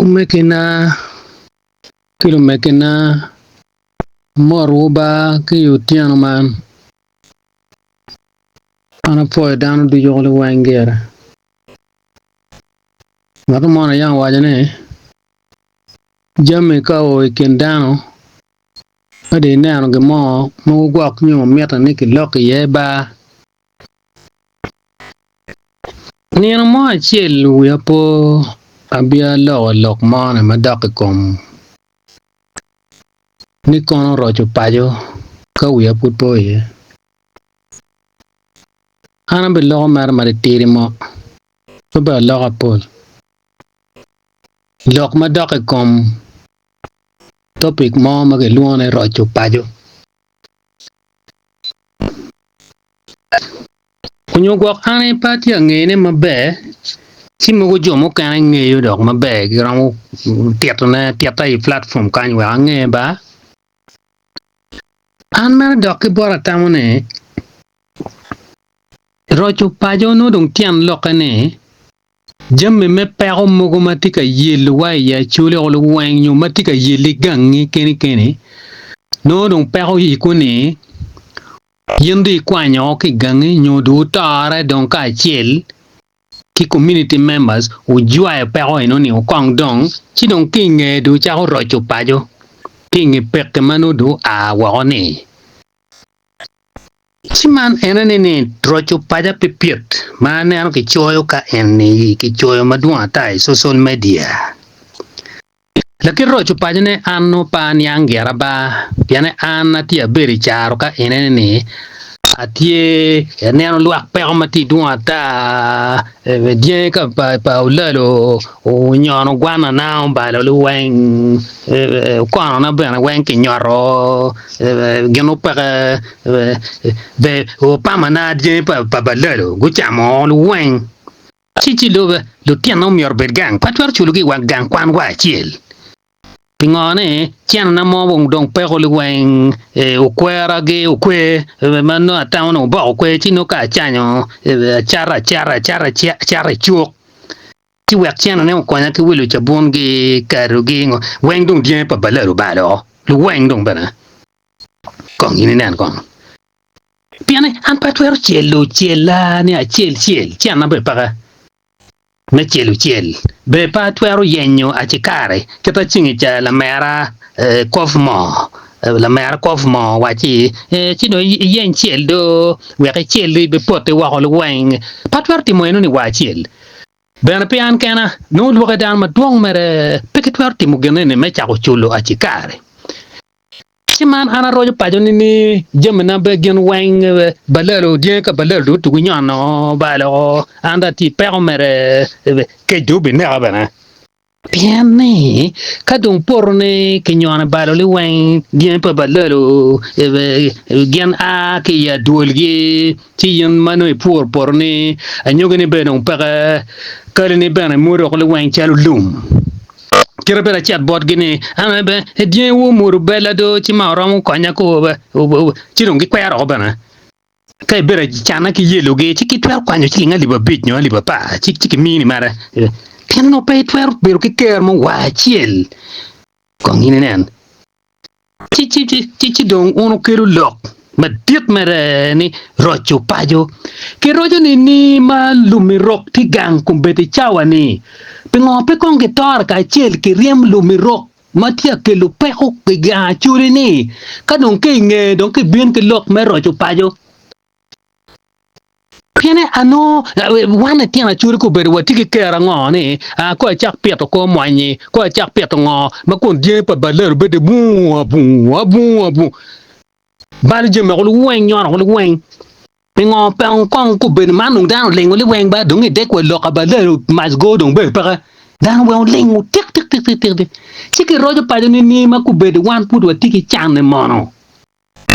Omegina ki lumegina, amotowu ba ki i otyeno man. An apwoyo dano ducu liweng gire. Ngat mo yam owaco ni jami ka oo i kin dano ka dong ineno gin mo mogo gwok nyo mitte ni kilok iye ba. Nino mo acel wiya po abia loko lok moni madok i kom ni kono oroco paco ka wiya pud po iye. An abiloko mere matitidi mo pe bene aloko apol lok madok i kom topic mo ma kilwongo ni roco paco. Onyo gwok an aye pe atye ka ngeyone maber ci mogo jo mukene ngeyo dok maber giromo titone atita i platform kany wek ange ba. An mere dok ki bota atamo ni roco paco nongo dong tyen lokke ni jami me peko mogo ma tye ka yelowa i acholi weng nyo ma tye ka yeli gangi keni keni nongo dong peko yiko-ni In dong ikwanyo ki i gangi nyo dong wutore dong kacel ki community members wujwayo peko eno ni wukong dong ci dong ki inge dong wucako roco paco ki inge peke ma nongo dong oa woko ni. Ci man ene ni ni roco paco pe pyet ma aneno kicoyo ka eni kicoyo madwong ata i social media. Lakit roco pacone an nongo pe aniang gira ba, pien an atye abedo i caro ka enene ni atye aneno lwak peko ma tye dwong ata, dyangi ka pa olalo onyono gwanana obalo liweng, okonona bene weng kinyoto gin opeke opamana dyangi pa balalo gucamo liweng. Ci ci lobe, lutinna omyero obed gang, pe atwero culogi i wang gang kwan wa acel. Pingo ni cenona mo dong peko liweng, okweragi okwer, ma nongo atamo ni obok okwer, ci nongo ka acanyo acato acata acato acata i cuk, ci wek cenone okonya ki wilo cabungi, kadogi, ngo, weng dong dyangi pa balalo obalo liweng dong bene. Kong in inen kong. Pien an pe atwero celo cella ni acel cel, cenna bene peke me celo cel, bene pe atwero yenyo acikari kit aceng ca lamera kof moo, lamera kof moo owacci ci dong iyeny cel do wek icel bipoti woko liweng, pe atwero timo enoni wa acel. Bene pe an kena, nongo lwaki dano madwong mere pe gitwero timo gin eni me cako culo acikari. Ci man an aroco paco ni ni jamina be gin weng balalo dyangi ka balalo dong otugo nyono balo an dong atye i peko mere kec dong obineka bene pien ni ka dong poto ni kinyono balo liweng dyangi pa balalo gin a ki i adwolgi ci in ma nongo ipuro poto ni anyogini bene dong peke kalini bene mwodo woko liweng calo lum. Kite bene acit botgi ni, An aye bene dyangiwu omwodo bella do, ci ma oromo konya ko, ci dong gikwero woko bene. Ka ibedo acanna ki yelogi, ci gitwero kwanyo ciling alip abic nyo alip apar, ci kimini mere. Pien onongo pe itwero bedo ki ker mo wa acel. Kong in inen. Ci, ci, ci, ci, ci dong wun wukelo lok madit mere ni roco paco. Kiroco ni ni ma lumirok tye gang kombeddi cawa ni. Pingo pe kong gitore kacel ki ryem lumirok ma tye ka kelo peko i gang Acholi ni ka dong ki inge dong kibin ki lok me roco paco. Pien anongo wan litino Acholi kobedo watye ki ker ango ni ko acak pito kor mwanyi, ko acak pito ngo ma kun dyangi pa balalo bedo buu abuu abuu abuu balo jami woko liweng nyono woko liweng. Pingo pe kong kobedo man dong dano olingo liweng ba dong idek wa lok pa balalo mac go dong bene peke dano weng olingo tik tik tik tik tik ci kiroco paco nining ma kobedo wan pud watye ki can-ni mono?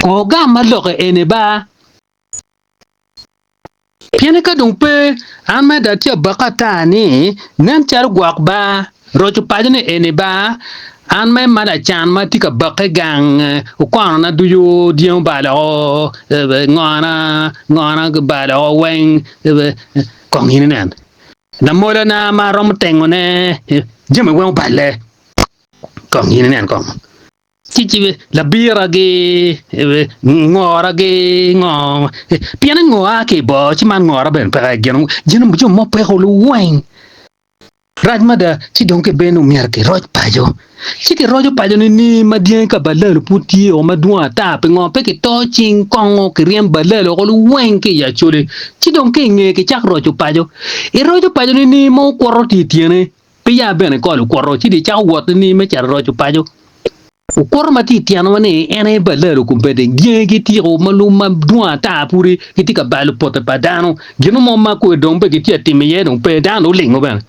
Ko gam ma lokke eni ba. Pien ka dong pe, an meda atye abaka ata ni, nen calo gwok ba, roco paco ni eni ba, an me ma lacan ma tye ka bakke gang, okonona ducu dyango balo ngona, ngona balo weng, kong in inen, lamolana ma aromo tengone. Jami weng oballe. Kong in inen kong. Ci ci labira gi ngora gi ngo pien ngo a ki i bor ci man ngora bene peke gin gin jo mo peko luweng. Rac mada ci dong kibino myero kiroc paco. Ci kiroco paco nining ma dyangi ka balalo pud tye o madwong ata pingo pe kito cing kongo kiryem balalo oko luweng ki i Acholi ci dong ki inge kicak roco paco. Iroco paco nining ma okuto tye i tyene pe ya bene kol okuto ci dong icako wot nining me cito roco paco. Okuto ma tye i tyenwa ni en aye balalo kombeddi dyangi gitiko ma lum madwong ata pudi gitye ka balo pote pa dano gin mo ma kwe dong pe gitye ka timo iye dong pe dano dong olingo bene.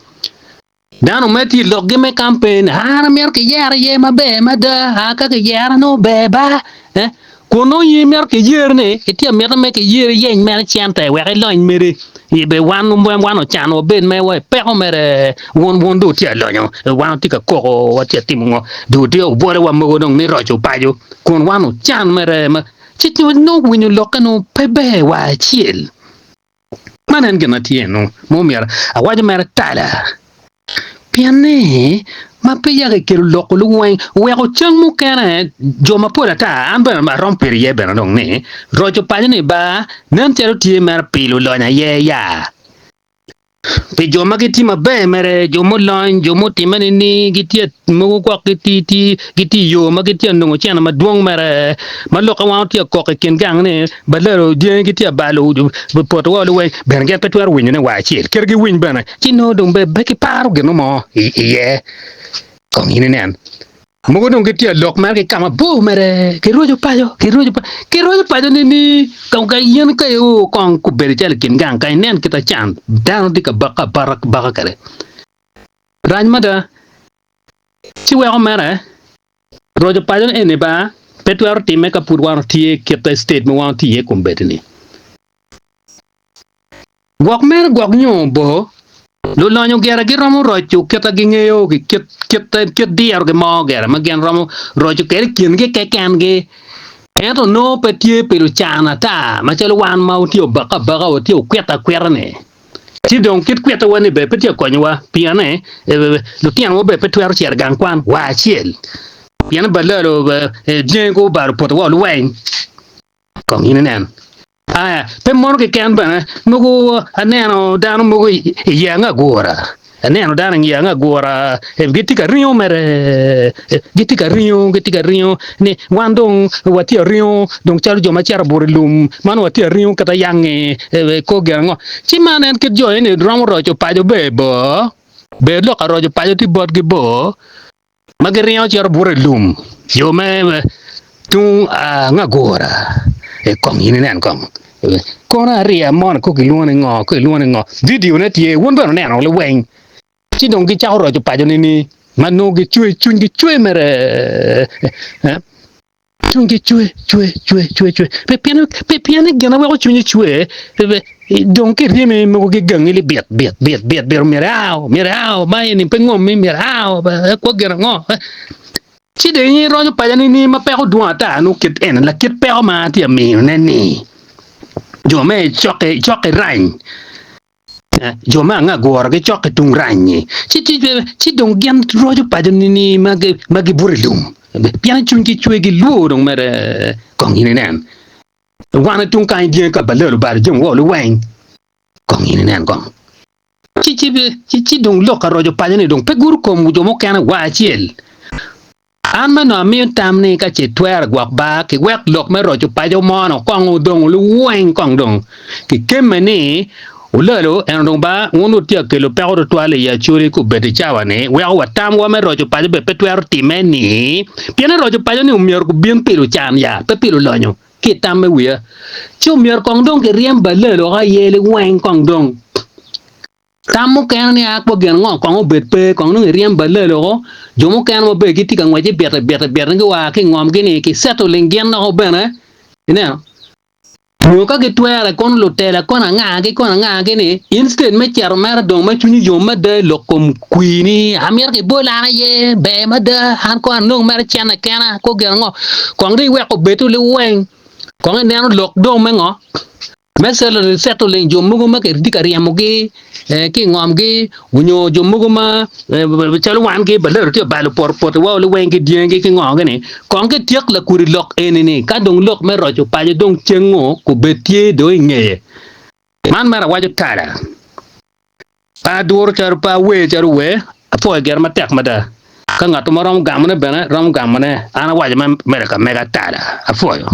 Dano me tye i lokgi me kampen, an amito kiyera iye maber mada, a ka kiyera nongo ber ba, eh, kun nongo in imito kiyeri ni itye amita me kiyeri iyeny mere cente wek ilony meri, be wan wan ocan wabed mewa i peko mere, wun wun dong wutye alonyo, wan watye ka koko watye ka timo ngo, dong wutye obwolowa mogo dong ni roco paco, kun wan ocan mere ma ci nongo winyo lokke nongo pe ber wa acel. Man en gin ma tye eno ma omyero awaco mere tala, pien ni ma peya kikelo lok luweng weko cam mukene jo mapol ata an bene aromo bedo iye bene dong ni roco paco ni ba nen calo tye mere pi lulony aye ya. Pi jo ma gitye maber mere, jo mulony, jo mutimme ni gitye mogo gwok gitye i yo ma gitye ka nongo cente madwong mere ma lokke wang tye ka kok i kin gang ni balalo dyangi gitye ka balo poto wa liweng bene gin pe twero winyone wa acel kit giwiny bene ci nongo dong bene pe giparo gin mo iye kong in inen Mogo dong gitye ka lok mere ki ka mabor mere, kiroco paco, kiroco paco, kiroco paco nini? Ka in ka io kong obedo calo i kin gang kany, inen kit ma can dano tye ka bakke abaka kwede. Rac mada. Ci weko mere, roco paco eni ba pe twero timme ka pud wan watye kit state ma wan watye iye kombeddi-ni. Gwok mere gwok nyo bor, lulonyo gire giromo roco kit ma gingeyo ki kit kit dirogi mo gire ma gin romo roco kwede i kingi kekengi. Ento nongo pe tye pi lucan ata macalo wan ma watye obake abaka watye okwite akwita-ni. Ci dong kit kwitowa-ni bene pe tye ka konyowa pien lutinowa bene pe twero cito i gang kwan wa acel pien balalo dyangi gubalo potowa luweny. Kong in inen. Aya, pe mono keken bene, mogo aneno dano mogo i yeya me agura, aneno dano i yeya me agura, gitye ka ringo mere, gitye ka ringo, gitye ka ringo ni wan dong watye ka ringo dong calo jo ma cito buto i lum, man watye ka ringo kit ayangi kor gin ango. Ci man en kit jo eni romo roco paco ber bor, ber lok ka roco paco tye botgi bor. Ma giringo cito buto i lum, jo me tung angagura i kong in inen kong kono ariya moni ko gilwongo ni ngo ko gilwongo ni ngo vidio ne tye wun bene wuneno liweng ci dong gicako roco paco nini ma nongo gicwe cwinygi cwe mere. Cwinygi cwer, cwer, cwer, cwer, cwer. Pe pien, pe pien ni gin ma weko cwinyi cwer, dong kiryemi mogo gigangi ni bit, bit, bit, bit, bit, myero ia, myero ia, ma eni pe ngommi, myero ia, kwo gin ango. Ci dong in ironyo paca nining ma peko dwong ata nongo kit eni, lakit peko ma atye ka miyone ni, jo me cokke, cokke rany. Jo me angagura gicok ki tung rany-nyi, ci dong gin roco paco nini ma gibuto i lum? Pien cwinygi cwer gilwor dong mere. Kong in inen, wan i tung kany dyangi ka balel obalo jami wa liweng. Kong in inen kong. Ci dong lok ka roco paco-ni dong pe gudo kom jo mukene wa acel. An ma onongo amiyo tam ni ka ce twero gwok bar ki wek lok me roco paco mono kong odong luweng kong dong ki kemme ni olalo eno dong ba wun wutye ka kelo peko tutwal i Acholi kubed i cawa ni weko wa tam wa me roco paco bene pe twero time ni pien ni roco paco ni omyero gubin pi lucan ya pe pi lulonyo ki i tam me wiya ci omyero kong dong ki ryem balel woko aye liweng kong dong. Tam mukene ni a kwo gin ango kong obed pe kong nongo iryem balel oko jo mukene ma bene gitye ka ngwec ibite bite bite ni gua ki ingom gi ni ki settling gin loko bene ineno nyo ka gitwere kono lutela kono anga gi kono anga gi ni instead me cito mere dong ma cwinyi yom mada i lok kom kwir ni amito kibol an aye ber mada an kono anong mere cene kena kwo gin ango kong dong iwek obed liweng kong ineno lok dong me ngo. Me settling jo mogo ma kitye ka ryemogi ki i ngomgi onyo jo mogo ma calo wan ki balero tye ka balo poto potiwa liweng ki dyangi ki ngo gini kong kityek lakudi lok eni-ni ka dong lok me roco paco dong cengo kubed tye dong i ngeye. Man mere awaco tala pe aduro calo pe awer calo wer apwoyo gire matek mada ka ngat mo romo gamone bene romo gamone an awaco mere ka mega tala apwoyo.